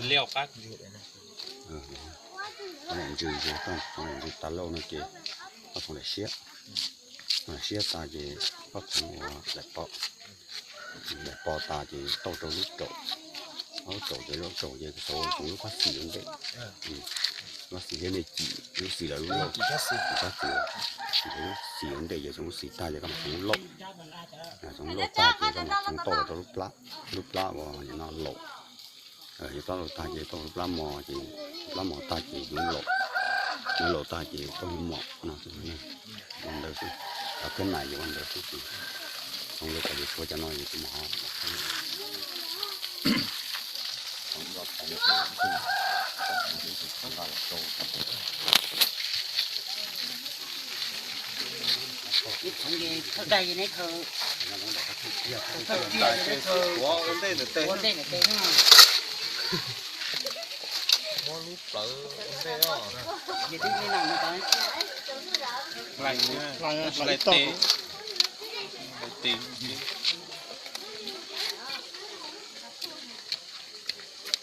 Lub ntsws, ntsws no, ntsws, ntsws tas lauj no ces koj txhoov daim siab, daim siab tas ces koj txhoov ua daim pov, daim pov tas ces tauj rau lub raum, lub raum ces lub raum ces txhoov lub qab xis ua ntej, lub qab xis thiab nej cim lub xis lawm lub lauj, lub qab xis, lub xis ua ntej ces txhoov lub xis tag ces koj mam txhoov lub lauj, txhoov lub lauj tag ces koj mam txhoov tauj rau lub plab, lub plab uas no laus. Yog plab laus tag ces tauj lub plab mos ces, plab mos tag ces yuav laus, yuav laus tag ces tauj yuav mos no, ua ntawd xwb. Cov khab nais ces ua ntawd xwb ces, txhoov lub tas ces tshuav cov no ces kuv mam ho muab lub plawv ua ntej os. Hlais tes, hlais tes.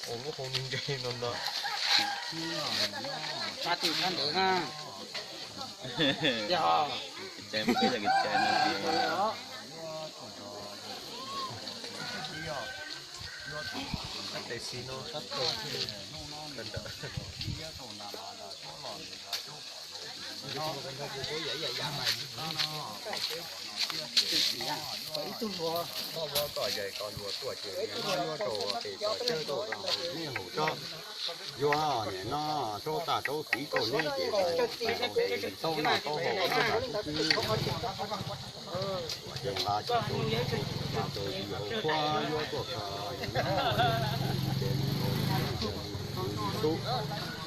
Ua lub hau ni nce no ntag. Sab twg sab ntawd na. Yog. Cai mus peb yog kev cai no. Sab tes xis no sab tod thiaj li sawv ntawm. Ib tug hluas, koj ua kom yais kom luag tuaj ces niam no yuav rau pem kom cawg rau nej haus tso. Yuav niam no rau tag rau txiv rau neb ces tau noj tau haus noj tas xwb. Ces nqa tus yawg qhua yuav tuaj kho niam no, ces mus txhub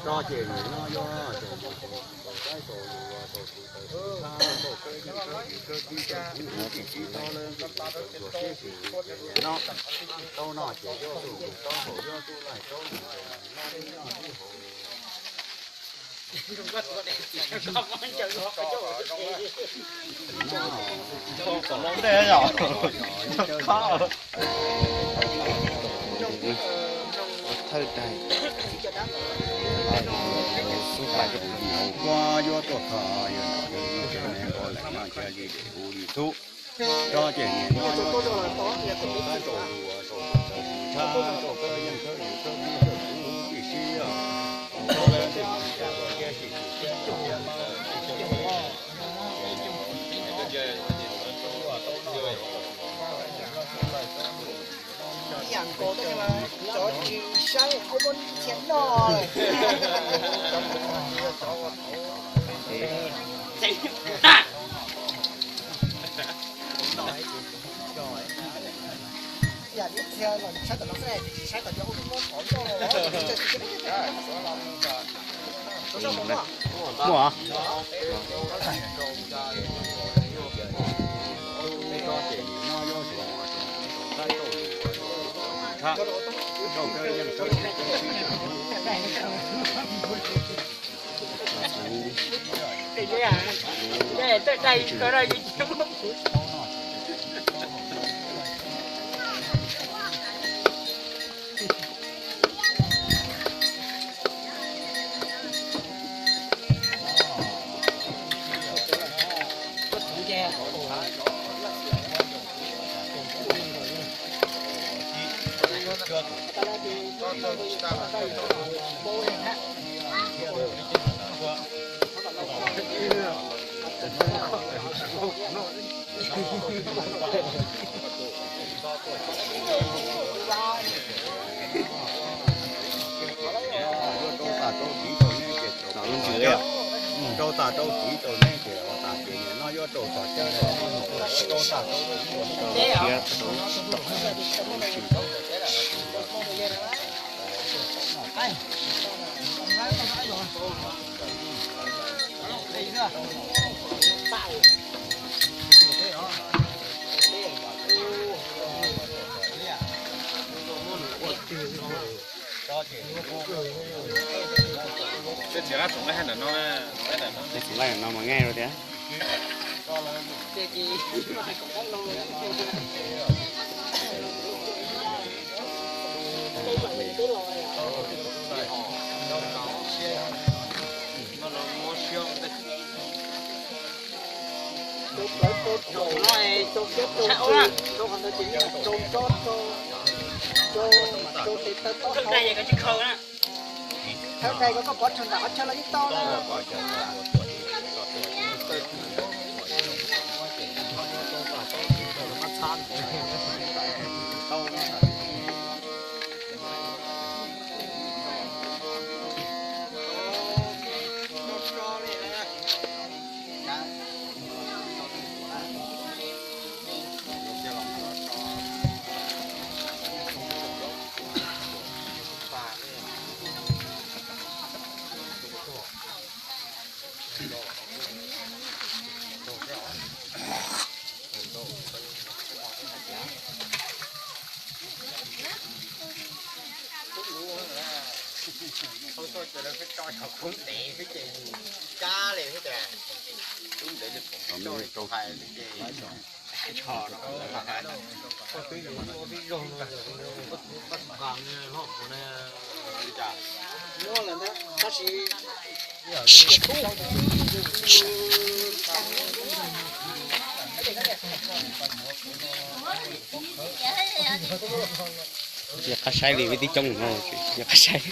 tso ces niam no yuav rau mus rau saib rau luag rau tus taws tus thab rau kawg yeej kawg yim kawg tib rau kuv tus txiv tsis tau lawm, rau luag sib xws ces niam no tau noj ces yuav tau haus, tau haus yuav tau laij tau mus rau niam no tib haus. Thawj daim, daim xub pais. Kua yuav tuaj kho yawg no, yawg no tsev neeg ua lawm no cia li dej hu li txhub. Tso ces niam no yuav rau tus taws tus thab rau kawg yeej kawg yim kawg tib rau kuv tus txiv tsis tau lawm, tsis tau lawm, tsis tau lawm. Ib yam nkaus tej mas cov tsis saib qhov muaj ntxhias noj lawm. Ib yam li ntxhias los saib tom no xwb, tsis saib tom cov ub lub muab qhov noj los. Muaj. Rau tag rau txiv rau neb ces ua tas ces niam no yuav rau tom cawg rau, rau tag rau txiv rau neb. Txiv nqaij no mas nqaij rau tias. Thawj dais ko koj pov rhawv nram qhov chaw los yeej tau na. Tsis qab saib li, peb tib coob no tsis qab saib,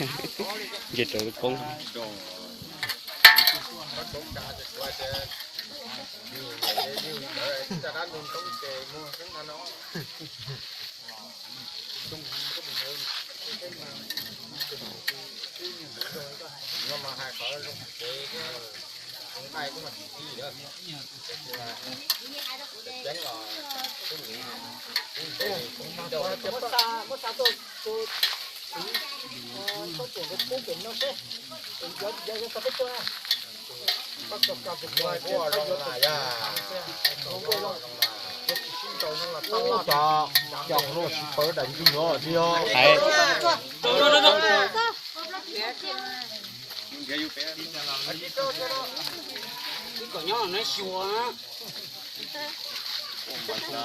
ntsia raws lub poob. Ua cas cov hluas tsis pawv daim ntswg no thiab. Ib kom nyob no xyuas. Koj tua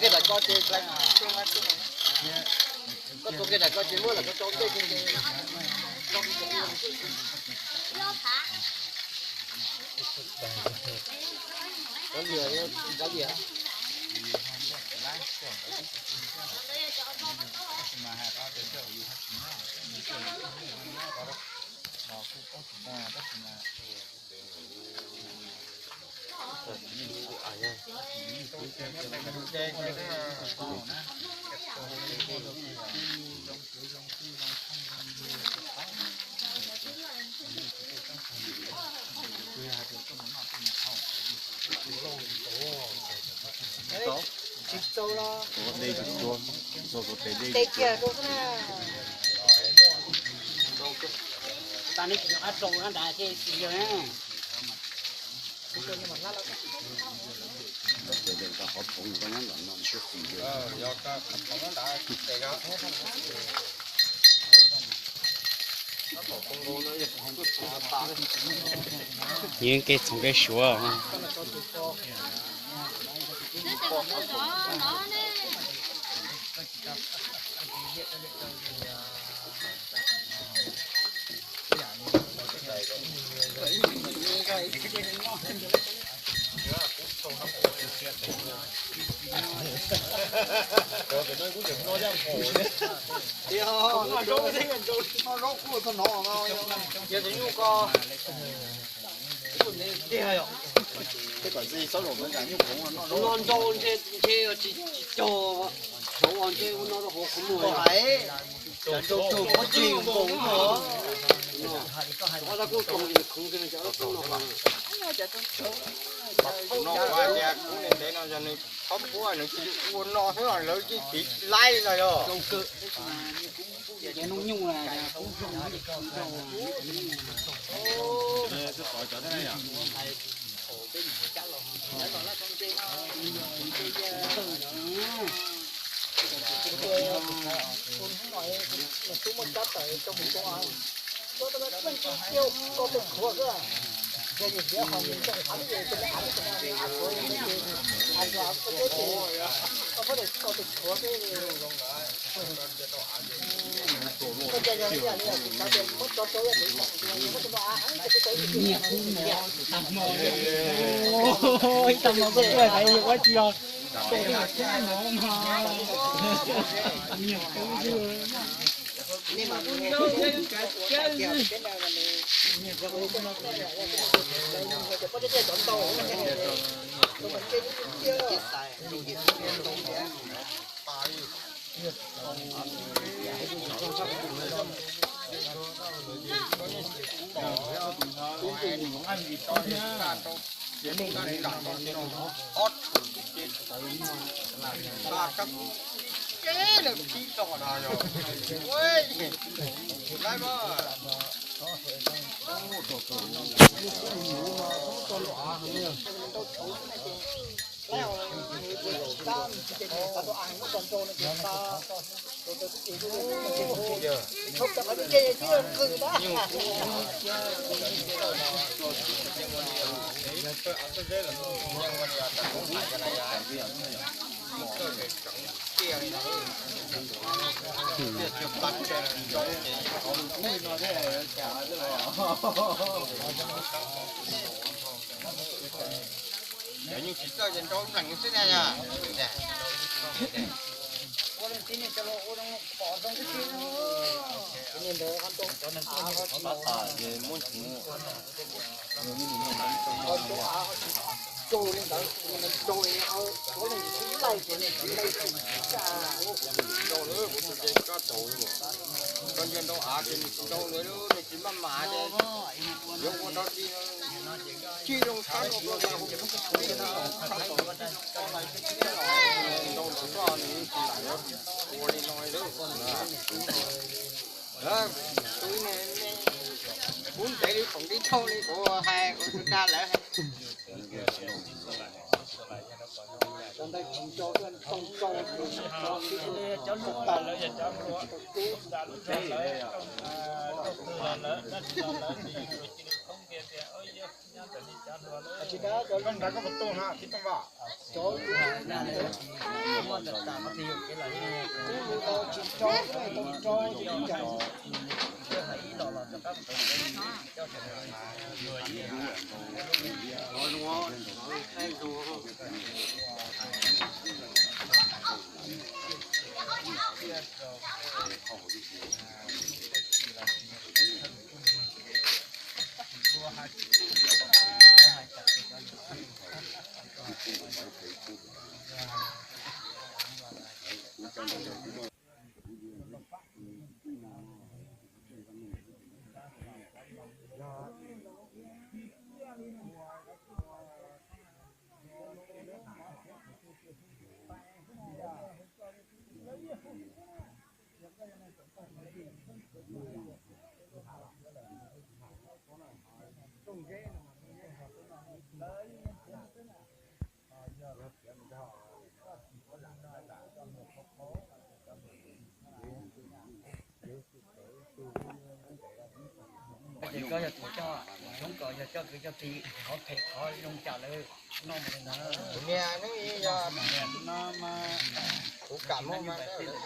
kiag ntawm ko ces, koj tua kiag ntawm ko ces muab lawm koj tso ntej kiag ces. Tsis tau los. Tes kiag rau xwb na. Tas nej tsis nco qab rau nrad ces xis yawg na. Yeej kev txhoov kev suav. Yog tus nyuj ko, tiag yom. Ua nrau ntshe ntshe tsis tsis cog, cov ua ntshe ua no rau hauv qhov muag. Hais, cov nrau tug pob tseg nkaus no. Cov dab kuj tau es khoov kiag cov dab kuj no. Kuv niam ntev no yog nws qhov puab nws tsis ua no xwb os, lawv yeej tiv laib no yog. Ib tag no koj tuaj xaiv ua tsi os? Yeej tsis txawj ces nrau lees xwb na yog. Koj nrau av ces nws tsis nrau lawm, nws tsis maj mam ces yuav ua dog dig no. Tsis zoo tshab no, nrau lawm txoj nws tsis lam yuav ua li no lawm. Kuv ntev li foom tib thauj li kuv hais kuv dag lawm. Ces koj yog tus coj, coob koj yog coj kwv coj tij, qhov phem qhov zoo cas lawm noj mus li ntawd. Kuv niam neb yog no mas kuv kam muab mas koj yog,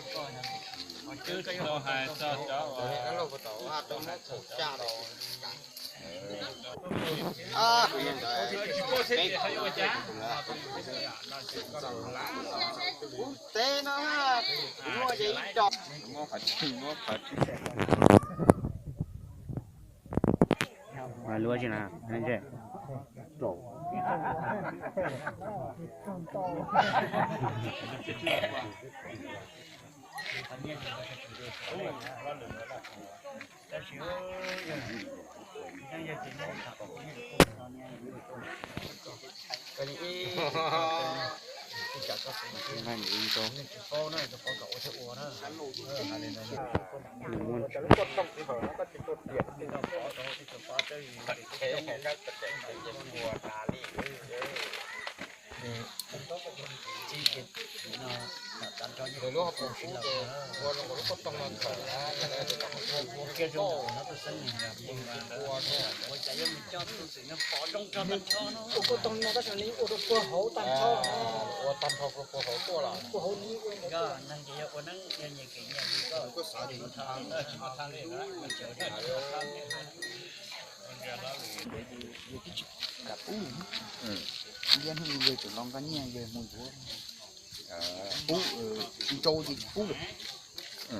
twb tau hais txog cov uas lawv puas tau ua tau muab thaum xya los. Kuv niam ntawd peb kuv ub teb no kuv muaj ces ib co. Luab tsis na, Ua tag nrho puag hauv tuaj los? Yog twb tsis kam pub, liab hnub yawg tseem los nqa nyiaj yawg mus yuav. Pub, tsis nrau ces tsis pub lawm,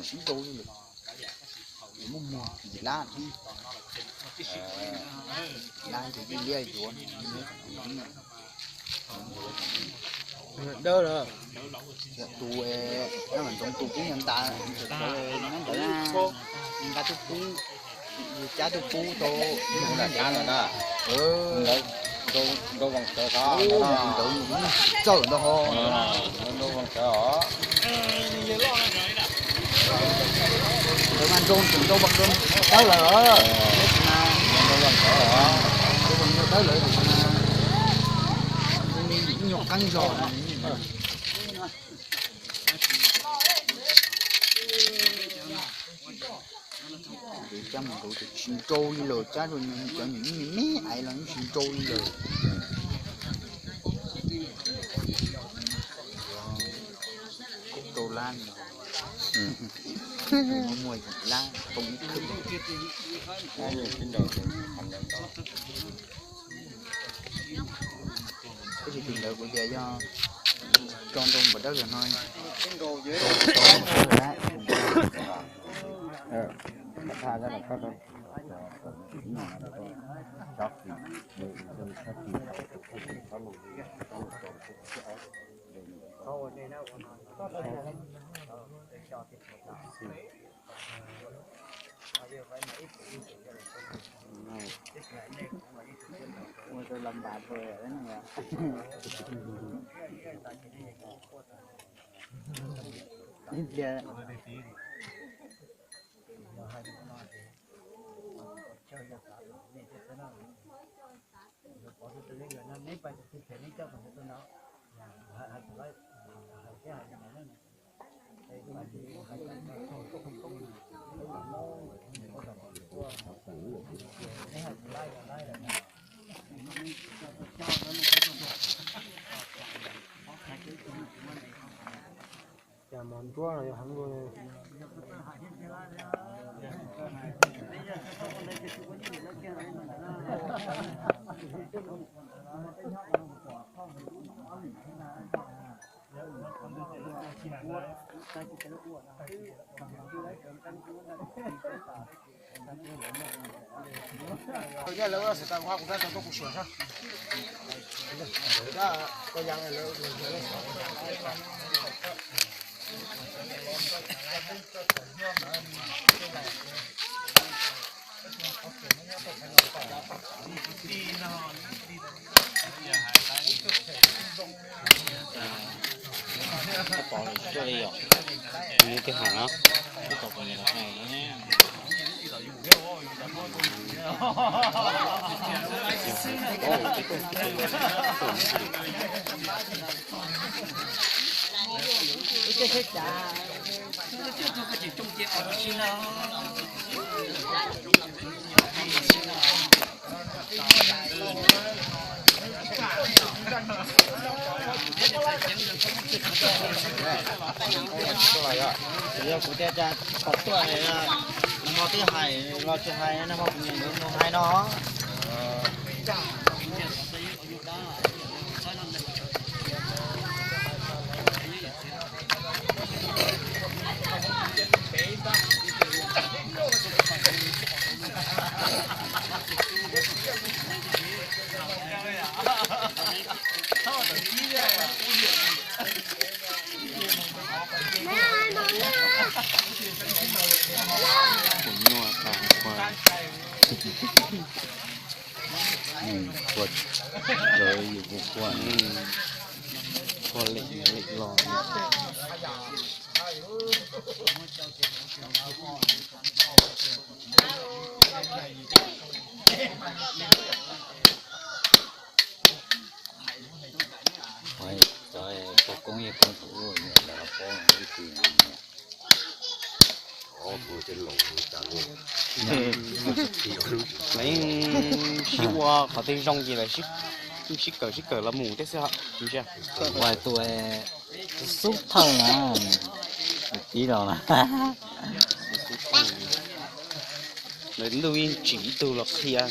tsis nrau li lawm. Muaj muag yim lab, lab ces yeej liab yuav. Dawb lawm. Tus, Nab Vam Ntxoov tus pub nyob ntawd, nyob ntawd na, nqa tuaj pub, yus cab tuaj pub tau. Ntawd, Nraug Vas Sawv, ntawd txawj ntau ho. Ntawd mas Nraug, Nraug Vas Ntxoov dawb lawm. Nraug Vas Ntxoov dawb lawm, nyuag qeeb zog. Cab mus nkaus ces tsis nrau li lawm, cab rau cov me me ais los yeej tsis nrau li lawm. Rau lab no, muaj yim lab tau ib khwb. Tab sis tim ntawd kuv tias yog tso nrau npam dawb lawm no, tso npam dawb lawm. Ua rau los npam pw. Ib pliag. Cas mos ntsuab los yog heev luaj li. Lawv xav tau kuv rau kuv siam sab. Pom cuaj li yom, nws twb hais na, twb tau pom nws hais na. Yog kuv tias cas kom tuaj, nag hmo twb hais los tsis hais, nag hmo kuv niam nkawd mus hais no. Lawv yus kuj quaj, quaj lem lem los. Cov pog koob yawg koob tus ub lawv paub ib tug. Lawv sib ua qhov twg zoo ces lawv sib kawm sib kawm los mus thiab xwb. Tus xub thawj na, tib los na. Lawv ntuj yeej tsim ib tug los qhia.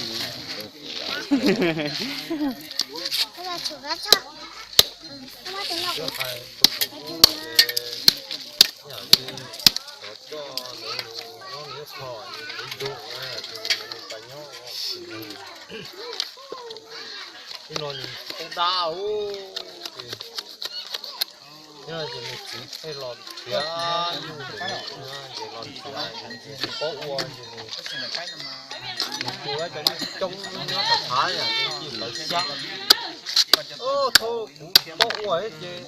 Ib no nws poob dab ub, ces nws txiv thiaj los nrhiav, yus ces los nrhiav, tsis paub ua ces nws tus cov niag coob nyob tom thav yom, nws cia li lawv xyab. Thaum kuv tsis paub ua ces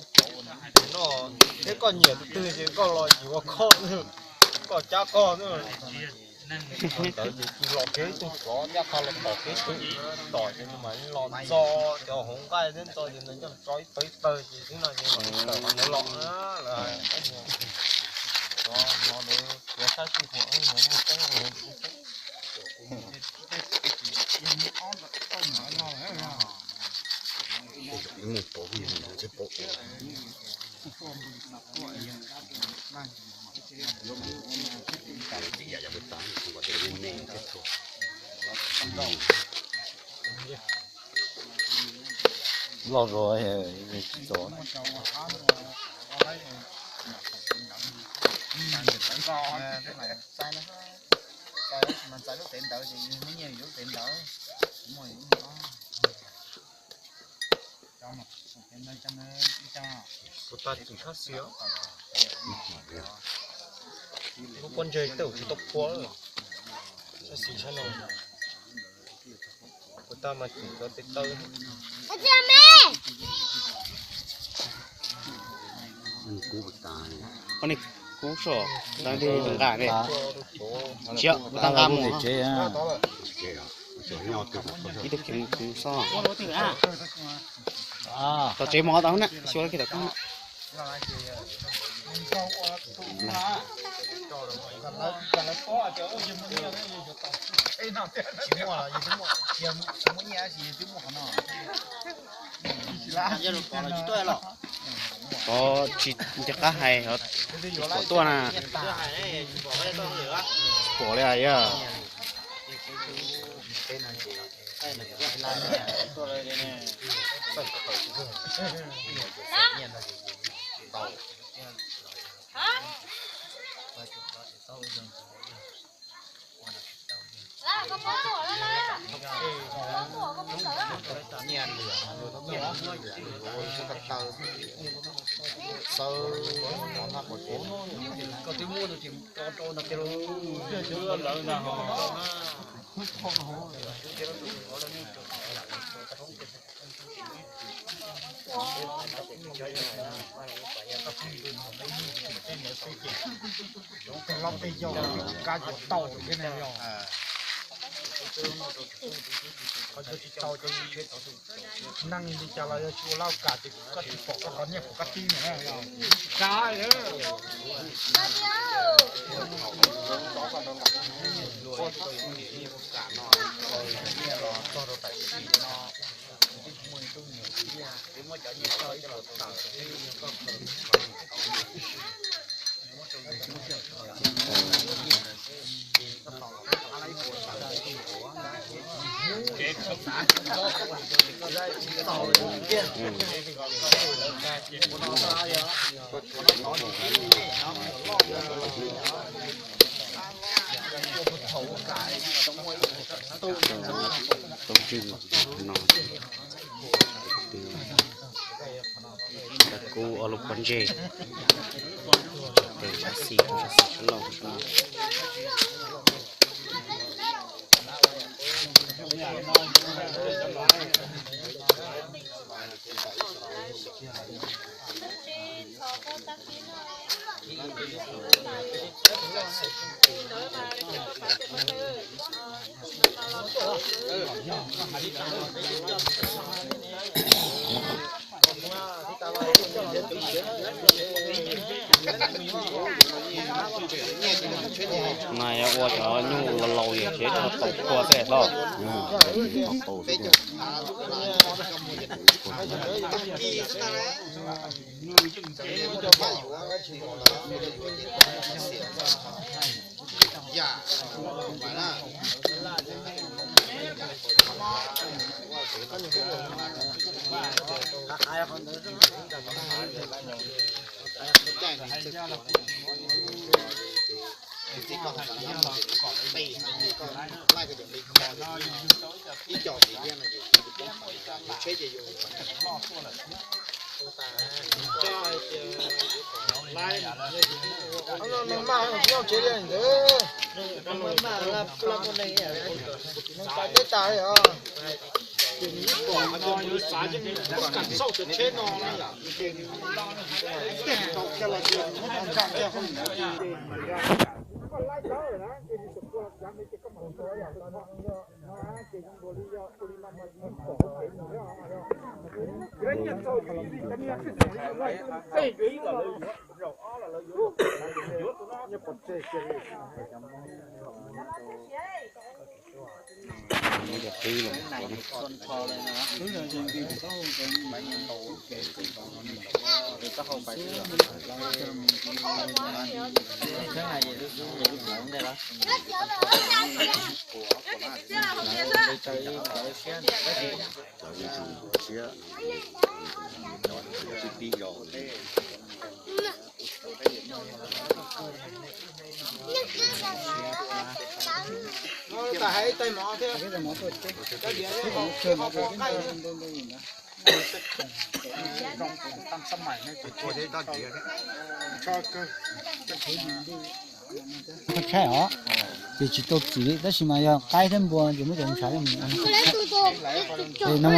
no, thiab koj nyiam tus twg ces koj los yus ua koj, koj cab koj. Ntawd ces tsis los kev tus tsov cab qha los tom kev twg, tom ces nws mam los ntxo cov hauv nqaij thiab ntxo ces nws coj tso ib tawg ib tawg ces xwb no ces mam tawm qhov ntawd los na. Lawv hais, no lawv tuav sab sij huam, lawv muaj teeb, lawv muaj teeb. Loj zog tsis txog. Puas tau txim sab xis? Lub pob ntseg tej zaum tsis tau phua, sab xis sab no. Puas tau mas txim cov tes taw. Kub so, tau nqaij ne. Tsis, puas tau nqa mus. Ib tug kev mus xoj. Tom tsev mov tau na, xyuas kiag tom qab na. Qhov tsis nco qab hais, tsis pom tuaj na. Tsis pom li yog. Neeg li cas los yog tsis ua laj kam ces koj tsis pom koj qhov nyiaj pom koj tib na. Tau ntswg no. Kub ob lub pob ntseg, tes sab xis, sab xis sab laug sab no. Nais ua cov nyuj laus laus yog tsev tau tua tej hlo. Teb tas li os. Ces nws ib pom mas ces nws xav ces nws kam xauj cov tsheb no na yom, ces nws rau kiag los ces nws muab coj kiag hauj lwm no ces koj laib tau na ces nws tseem tua los tsav nws ces koj mam tua yom, no ces zoo nkaus li yog ua li no mas nws pom hauv kev mus thiab. Tab hais ib tais mov thiab, Tshaib os, ces tsis tau txim li tab sis mas yog qaib thiab npua ces muab cov ntshav coj mus. No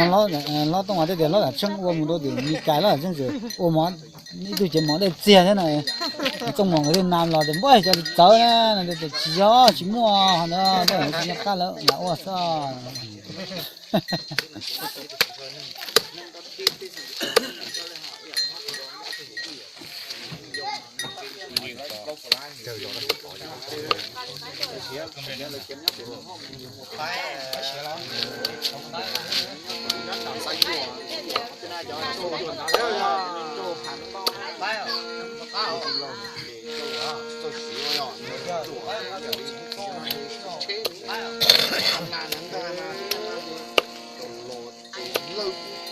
lob tooj mas tej tias lob yam tsheej ua mus rau tim Meskas, lob yam tsheej ua mov, ib tug cev mov dej txiag thiab no. Tooj mom nkawd thiaj nam los tias npua cov txawv na, no tias tsis yog, tsis muaj ho ntawd, tsis yog qab lawm, yam ua xwb.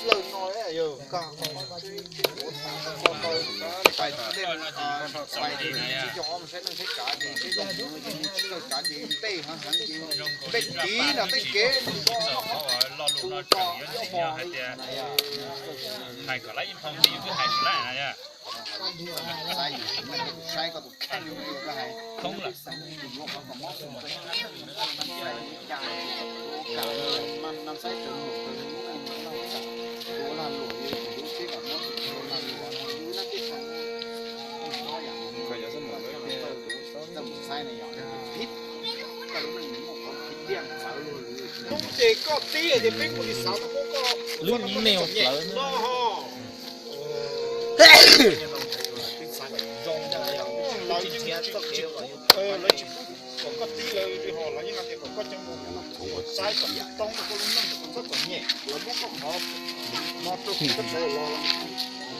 Lawm no yog koj ua tau tais teb, tais tsis yog ob mus saib neej saib tsav ces seb zoo mus ces nws tsis tau tsav ces tej heev heev ces tej tiv no tej kev nws so no tu tso ib ob hmo li. Saib koj tus kheej, koj hais Ces koj tib ces peb kuj li xav muab koj lub nyiam no ho. Lawv yeej tsis, lawv tsis pub kom koj tib lawv li ho, lawv yeej hais tias kom koj coj mus saib kom toob koj lub neej kom txom nyem, lawv muab koj qhov no rau koj txhob los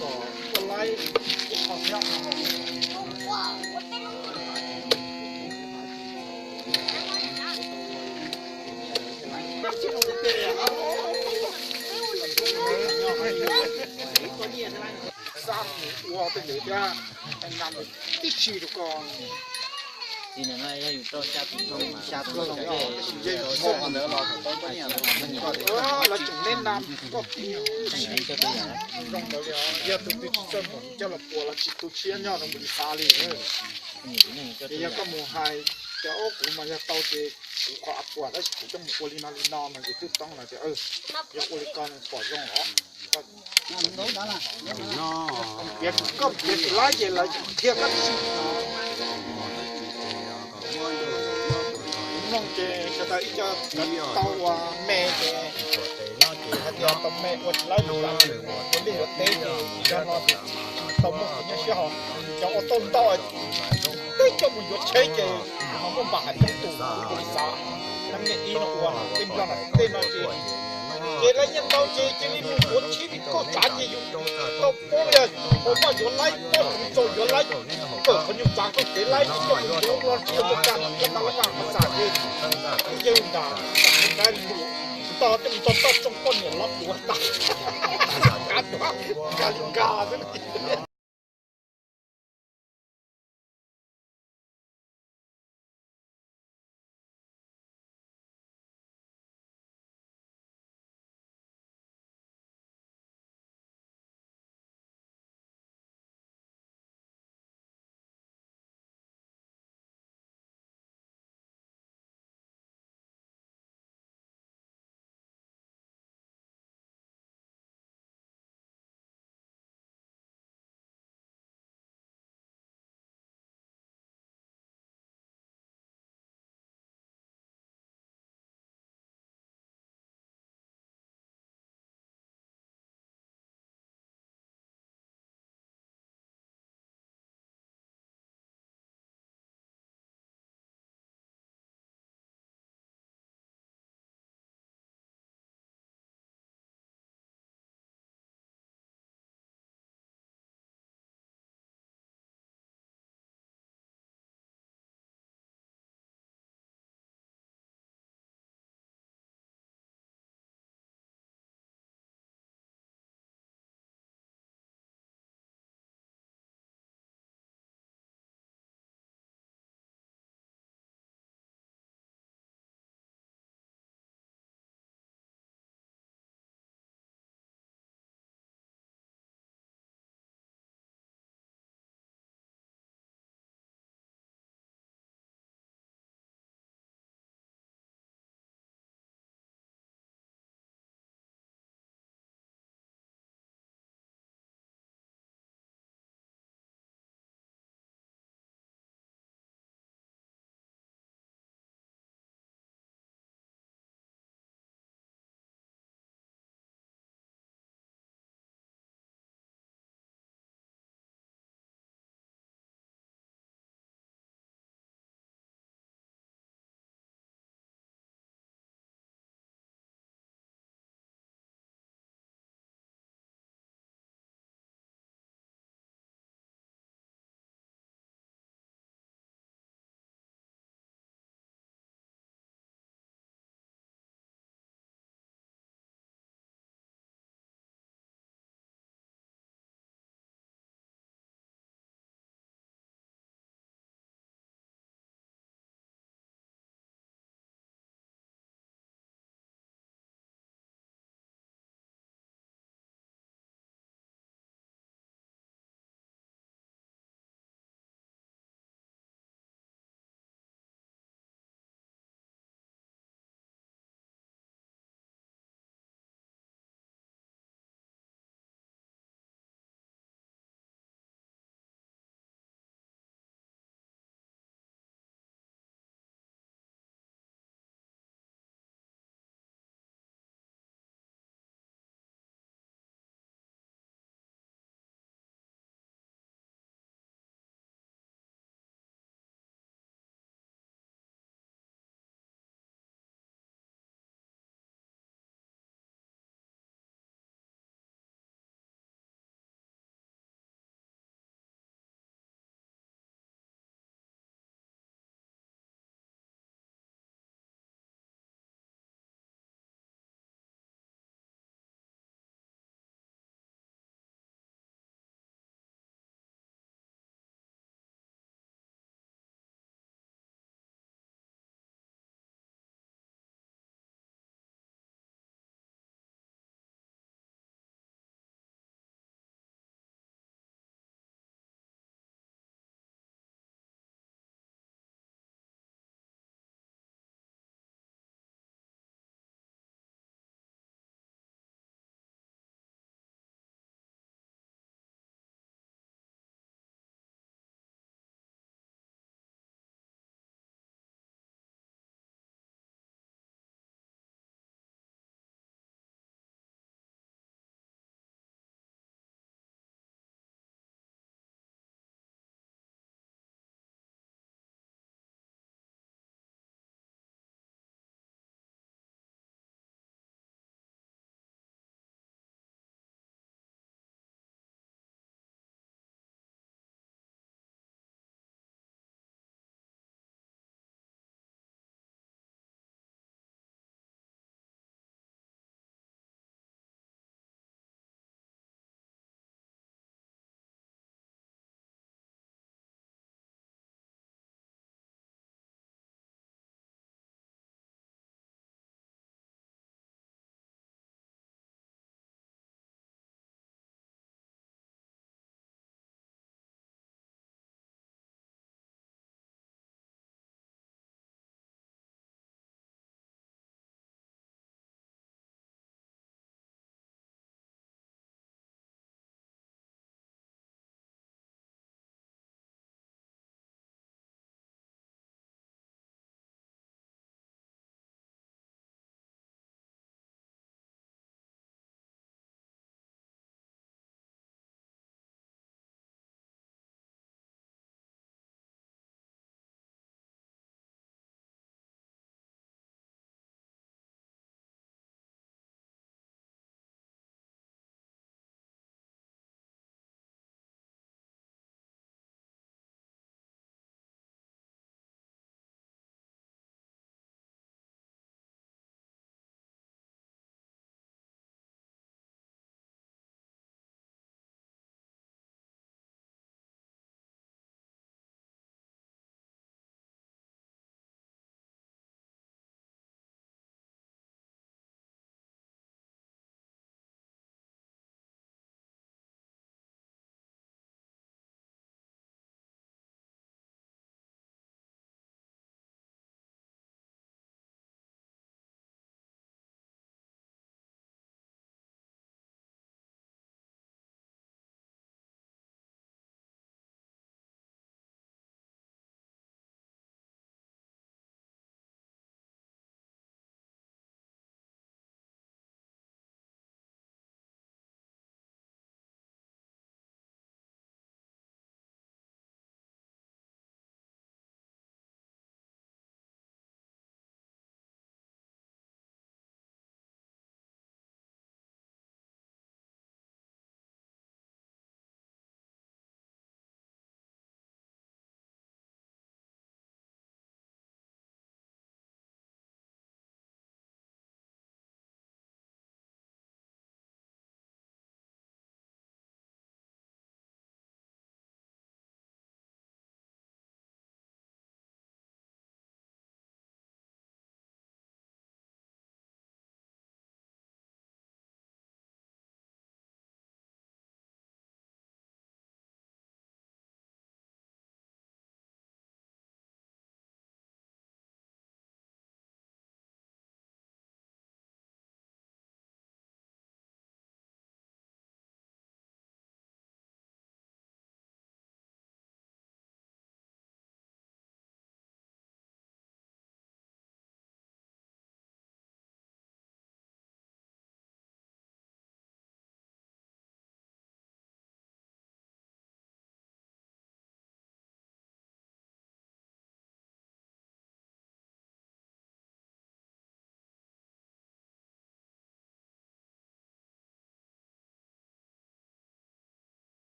kom koj laib ib qho thiab. Xab mus ua tej ntawd thiab, tib si rau koj. Lawv tseem neb na, koj tib si zoo ntawd li, yog tus twg tsis txawj mus coj los puas los tsis tu siab nyob rau mus li xav li. Ces yog koj mus hais tias ob kuv mas yog tau ces kuv qhov av puas tab sis kuv coj mus ua li no li no mas ces twb toob lawm tias yog ua li ko pom zoo os. Koj piav tus laib ces lawv thiaj koj tib si. Kuv mloog ces sawv daws ib co tau ua me ces Ces hais tias tau me ua tsis laib li cas, ua liaj yuav teb ces yog no tau muaj kev nyuaj siab ho. Cov ua tau ntau teb coj mus yuav tsheb ces ho muaj npam hais tau tus kuv xav, nab niaj ib no ua no tej nplog no tej no ces, ces lawv nyiaj ntau ces cia li mus yuav tsheb li kauj tsav ces yus tau paub li, ua maj yuav laib, paub txaus yuav laib, kawm qhov nyuag tsav koj kev laib ces coj mus yuav ua tsheb ua tag lab mas lab mas xav ces kuv yawg nram, nram Hmoob Dawb Huv, ntog tej mus txog toj tsoo poj niam lov duav tas, kav duav nkag li nkag xwb.